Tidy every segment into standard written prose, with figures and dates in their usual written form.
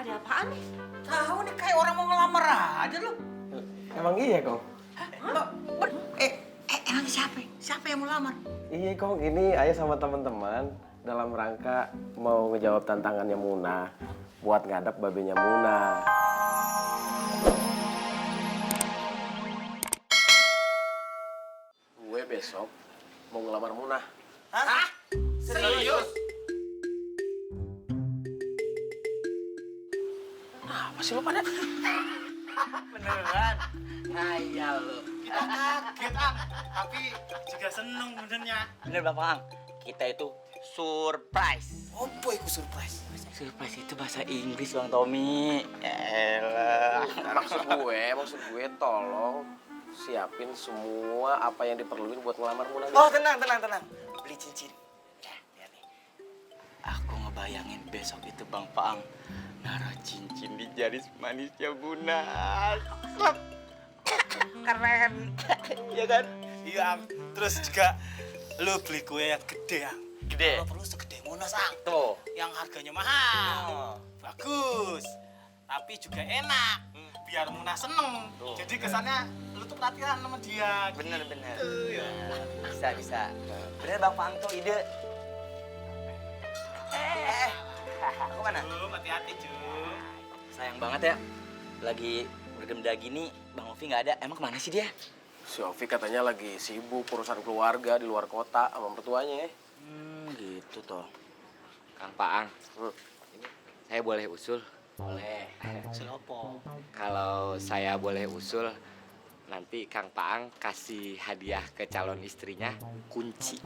Ada apaan nih? Tahu nih kayak orang mau ngelamar aja lu. Emang iya, Kong? Emang siapa? Siapa yang mau lamar? Iya, Kong. Ini Ayah sama teman-teman dalam rangka mau ngejawab tantangannya Muna buat ngadap babenya Muna. Gue besok mau ngelamar Muna. Hah? Serius? Apa sih lo pada? Beneran? Ngayal lu. Kita kaget, Ang. Tapi juga seneng benernya. Bener Bapak Ang, kita itu surprise. Oh boy, ku surprise. Surprise itu bahasa Inggris Bang Tommy. Elah. Maksud gue tolong siapin semua apa yang diperluin buat ngelamar Muna. Oh tenang. Beli cincin. Ya, lihat nih. Aku ngebayangin besok itu Bang Paang naruh cincin di jari manisnya Buna. Keren. Iya kan? Iya, Ang. Terus juga lu beli kue yang gede, Ang. Gede. Kalau perlu segede Monas, Ang. Tuh. Yang harganya mahal. Oh. Bagus. Tapi juga enak. Biar Muna seneng. Tuh. Jadi kesannya lu tuh perhatian sama dia. Bener. Gitu, ya. Bisa. Bener Bang Paang tuh ide. Aku mana? Jum, hati-hati, Jum. Sayang banget ya. Lagi bergemda gini, Bang Ovi nggak ada. Emang kemana sih dia? Si Ovi katanya lagi sibuk urusan keluarga di luar kota sama mertuanya. Gitu toh. Kang Paang, saya boleh usul? Boleh. Selopo. Kalau saya boleh usul, nanti Kang Paang kasih hadiah ke calon istrinya kunci.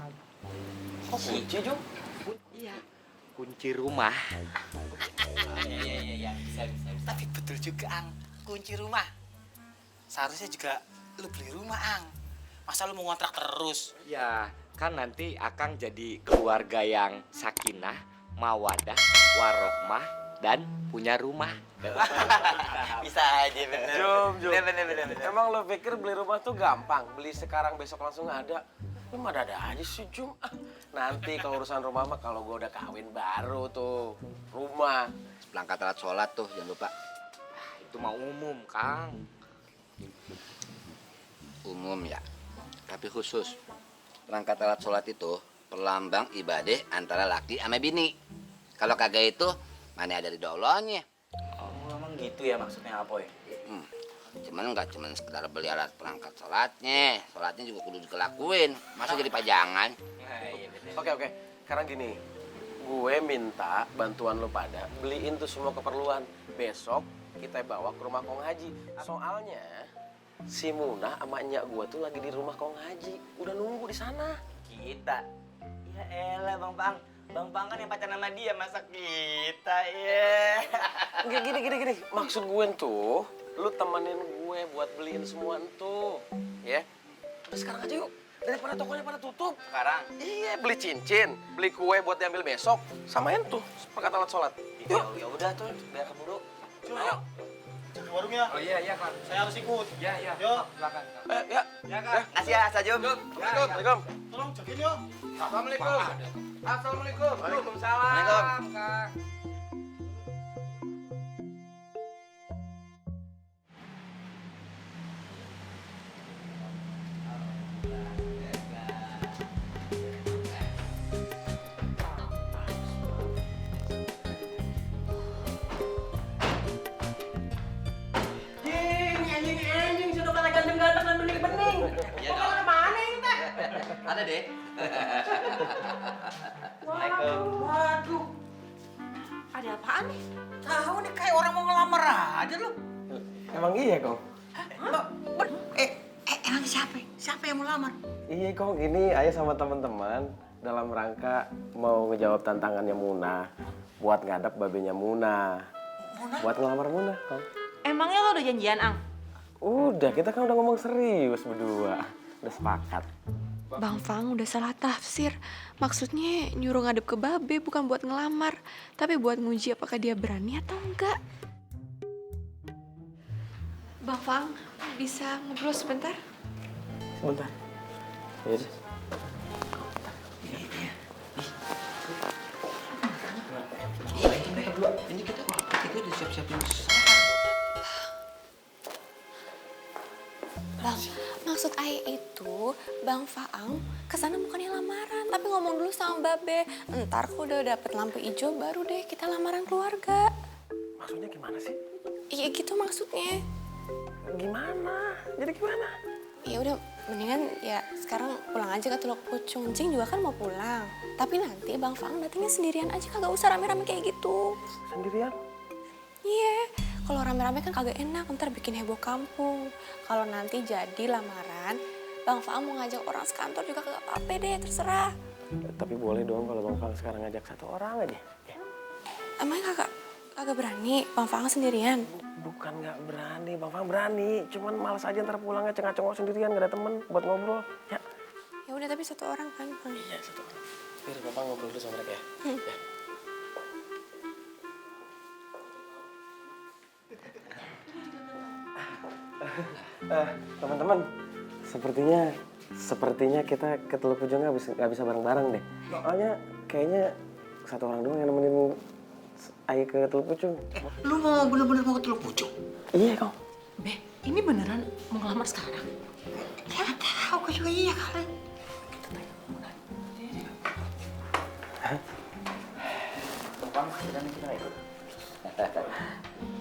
Oh, kunci, Jum? Iya, kunci rumah. Iya. Bisa. Tapi betul juga, Ang. Kunci rumah. Seharusnya juga lu beli rumah, Ang. Masa lu mau ngontrak terus? Ya, kan nanti Akang jadi keluarga yang sakinah, mawadah, warohmah, dan punya rumah. Bisa aja bener. Jom. Bener. Emang lo pikir beli rumah tuh gampang? Beli sekarang besok langsung ada? Lu mah ada aja sih, Jum. Nanti kalau urusan rumah mah kalau gue udah kawin baru tuh rumah. Pelangkat alat sholat tuh, jangan lupa. Itu mah umum, Kang. Umum ya, tapi khusus. Perangkat alat sholat itu perlambang ibadah antara laki sama bini. Kalau kagak itu, mana ada ridhonya. Oh, emang gitu ya maksudnya apa ya? Cuman nggak cuman sekedar beli alat perangkat sholatnya juga kudu dikelakuin. Masa jadi pajangan? Iya bener. Oke. Sekarang gini, gue minta bantuan lo pada beliin tuh semua keperluan. Besok kita bawa ke rumah Kong Haji. Soalnya si Muna sama nyak gue tuh lagi di rumah Kong Haji. Udah nunggu di sana. Kita. Ya elah Bang Paang. Bang Paang kan yang pacaran sama dia, masa kita ya. Enggak gini. Maksud gue tuh, lu temenin gue buat beliin semua tuh. Ya. Udah sekarang aja yuk. Daripada tokonya pada tutup. Sekarang. Iya, beli cincin, beli kue buat diambil besok. Samain tuh, sepakat alat sholat. Yuk. Ya udah tuh, biar keburu. Jum, Ayo. jaga warungnya. Oh iya, Kang. Saya harus ikut. Iya. Yuk. Silakan, Kang. Ya. Ya, Kak. Kasih ya, Sajum. Assalamualaikum. Tolong jagain yuk. Assalamualaikum. Assalamualaikum. Waalaikumsalam, Waalaikumsalam. Kang. Anjing sudah pada ganteng-ganteng dan bening-bening. Iya Kok dong. kemana ini teh? Ada deh. Waduh. Ada apaan nih? Tahu nih kayak orang mau ngelamar aja lu. Emang iya, Kong? Emang siapa? Siapa yang mau lamar? Iya, Kong. Ini Ayah sama teman-teman dalam rangka mau ngejawab tantangannya Muna buat ngadap babenya Muna. Buat ngelamar Muna, Kong. Emangnya lo udah janjian, Ang? Udah, kita kan udah ngomong serius berdua. Udah sepakat. Bang Fang udah salah tafsir. Maksudnya nyuruh ngadep ke babe bukan buat ngelamar, tapi buat nguji apakah dia berani atau enggak. Bang Fang, bisa ngobrol sebentar? Sebentar. Yaudah. Ini kita udah siap Bang, maksud Ayah itu Bang Faang kesana bukannya lamaran, tapi ngomong dulu sama Babe. Ntar kalau udah dapet lampu hijau baru deh kita lamaran keluarga. Maksudnya gimana sih? Iya gitu maksudnya. Gimana? Jadi gimana? Ya udah, mendingan ya sekarang pulang aja ke Teluk Pucung. Cing juga kan mau pulang. Tapi nanti Bang Faang datangnya sendirian aja, kagak usah rame-rame kayak gitu. Sendirian? Iya, kalau rame-rame kan kagak enak, ntar bikin heboh kampung. Kalau nanti jadi lamaran, Bang Faang mau ngajak orang sekantor juga kagak apa-apa deh, terserah. Tapi boleh dong kalau Bang Faang sekarang ngajak 1 orang aja. Ya. Emangnya kagak berani Bang Faang sendirian? Bukan nggak berani, Bang Faang berani. Cuman malas aja ntar pulangnya cengak-cengok sendirian, nggak ada temen buat ngobrol. Ya. Ya udah, tapi 1 orang kan, Bang. Iya, 1 orang. Biar Bapak ngobrol dulu sama mereka ya. Ya. Teman-teman, sepertinya kita ke Teluk Pucung nggak bisa bareng-bareng deh. Soalnya kayaknya 1 orang doang yang nemenin Ayah ke Teluk Pucung. Lu mau bener-bener mau ke Teluk Pucung? Iya, Kong. Be, ini beneran mau ngelamar sekarang? Ya tahu, gue juga iya kali.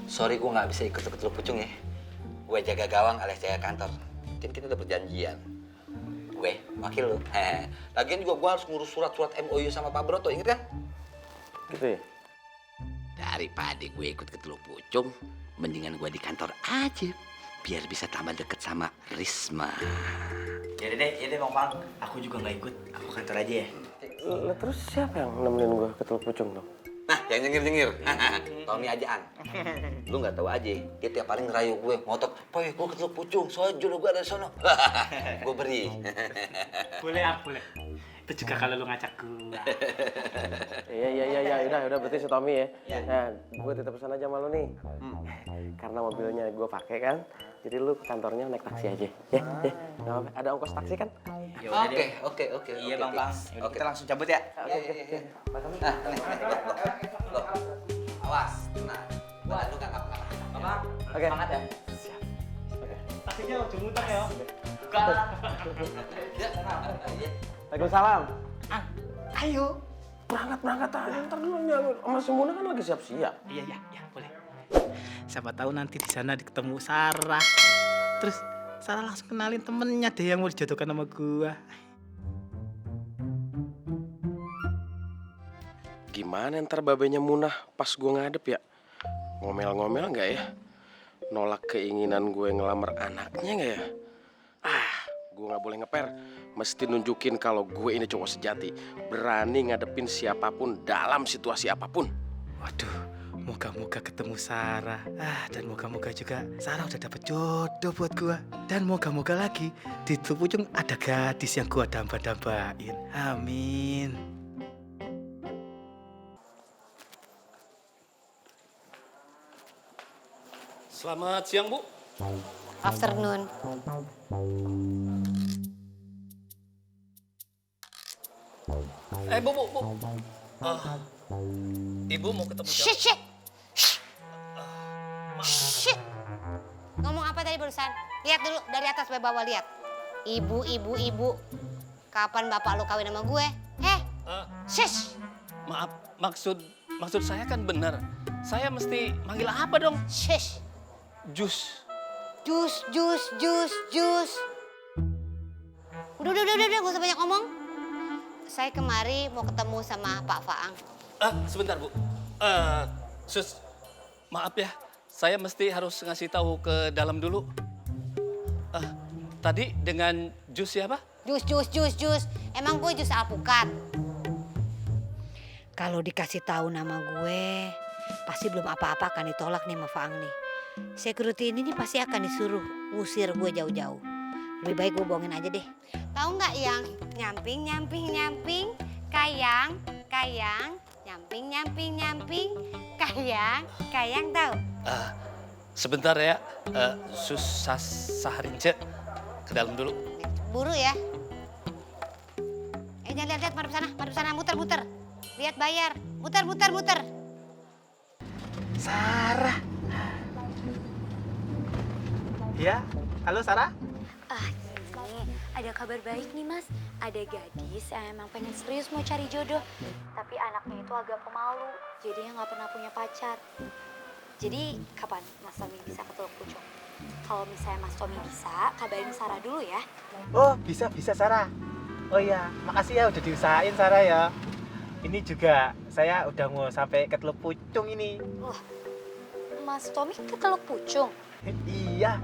Sorry, gue nggak bisa ikut ke Teluk Pucung ya. Gue jaga gawang alias jaga kantor. Kan kita udah perjanjian. Gue wakil lu. Lagian juga gue harus ngurus surat-surat MOU sama Pak Broto, inget kan? Gitu ya? Daripada gue ikut ke Teluk Pucung, mendingan gue di kantor aja. Biar bisa tambah deket sama Risma. Ya deh Bang Faang. Aku juga nggak ikut. Aku kantor aja ya. Lah terus siapa yang nemenin gua ke Teluk Pucung dong? Nah, yang nyengir-nyengir. Tommy aja, Ang. Lu nggak tahu aja, dia tiap hari ngerayu gue, ngotot, "Poy, gue ke Teluk Pucung, soalnya jodoh gue ada di sono." Gue beri. Boleh, boleh. Itu juga kalau lu ngajak gua. Iya, udah berarti si Tommy ya. Nah, gue titip pesan aja sama lu nih. Karena mobilnya gue pakai kan, jadi lu ke kantornya naik taksi aja. Ya. Nggak apa-apa. Ada ongkos taksi kan? Ya udah deh. Oke. Iya Bang Faang. Yaudah, kita langsung cabut ya. Iya. Nah, loh. Awas, tenang. Gua lu nggak apa-apa. Bapak, Oke. semangat ya. Taksinya ujung muter ya. Waalaikumsalam. Ayo. Berangkat aja. Ntar dulu sama si Muna kan lagi siap-siap. Iya, boleh. Siapa tahu nanti di sana ketemu Sarah. Terus Sarah langsung kenalin temennya deh yang mau dijodohkan sama gua. Gimana ntar babenya Munah pas gue ngadep ya? Ngomel-ngomel nggak ya? Nolak keinginan gue ngelamar anaknya nggak ya? Gue nggak boleh ngeper. Mesti nunjukin kalau gue ini cowok sejati. Berani ngadepin siapapun dalam situasi apapun. Waduh, moga-moga ketemu Sarah. Dan moga-moga juga Sarah udah dapet jodoh buat gua. Dan moga-moga lagi di Teluk Pucung ada gadis yang gua damba-dambain. Amin. Selamat siang, Bu. Afternoon. Bu. Ibu mau ketemu Shit. Shit. Ngomong apa tadi barusan? Lihat dulu dari atas sampai bawah, lihat. Ibu. Kapan bapak lu kawin sama gue? Shush. Maaf, maksud saya kan benar. Saya mesti manggil apa dong? Shush. Jus. Jus. Udah, gak usah banyak ngomong. Saya kemari mau ketemu sama Pak Faang. Sebentar, Bu. Sus, maaf ya. Saya mesti harus ngasih tahu ke dalam dulu. Tadi dengan jus siapa? Jus. Emang gue jus alpukat? Kalau dikasih tahu nama gue, pasti belum apa-apa akan ditolak nih sama Faang nih. Security ini pasti akan disuruh ngusir gue jauh-jauh. Lebih baik gue bohongin aja deh. Tahu nggak yang nyamping, kayang, nyamping, kayang tahu? Sebentar ya, Sus Saharince ke dalam dulu. Buru ya. Jangan lihat, madep sana, muter. Lihat bayar, muter. Sarah. Ya, halo Sarah. ada kabar baik nih mas. Ada gadis yang emang pengen serius mau cari jodoh. Tapi anaknya itu agak pemalu, jadinya nggak pernah punya pacar. Jadi kapan Mas Tommy bisa ke Teluk Pucung? Kalau misalnya Mas Tommy bisa, kabarin Sarah dulu ya. Oh, bisa Sarah. Oh iya, makasih ya udah diusahain Sarah ya. Ini juga saya udah mau sampai ke Teluk Pucung ini. Loh, Mas Tommy ke Teluk Pucung? Iya,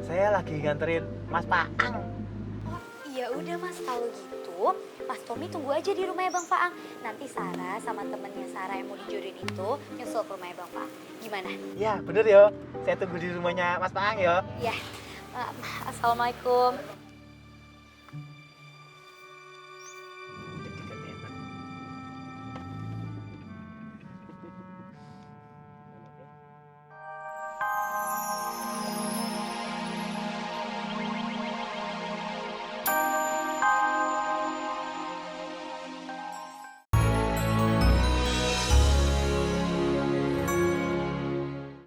saya lagi nganterin Mas Paang. Oh iya udah mas, kalau gitu Mas Tommy tunggu aja di rumahnya Bang Faang. Nanti Sarah sama temennya Sarah yang mau dijodohin itu nyusul ke rumahnya Bang Faang. Gimana? Ya bener ya, saya tunggu di rumahnya Mas Paang ya. Ya, Assalamualaikum.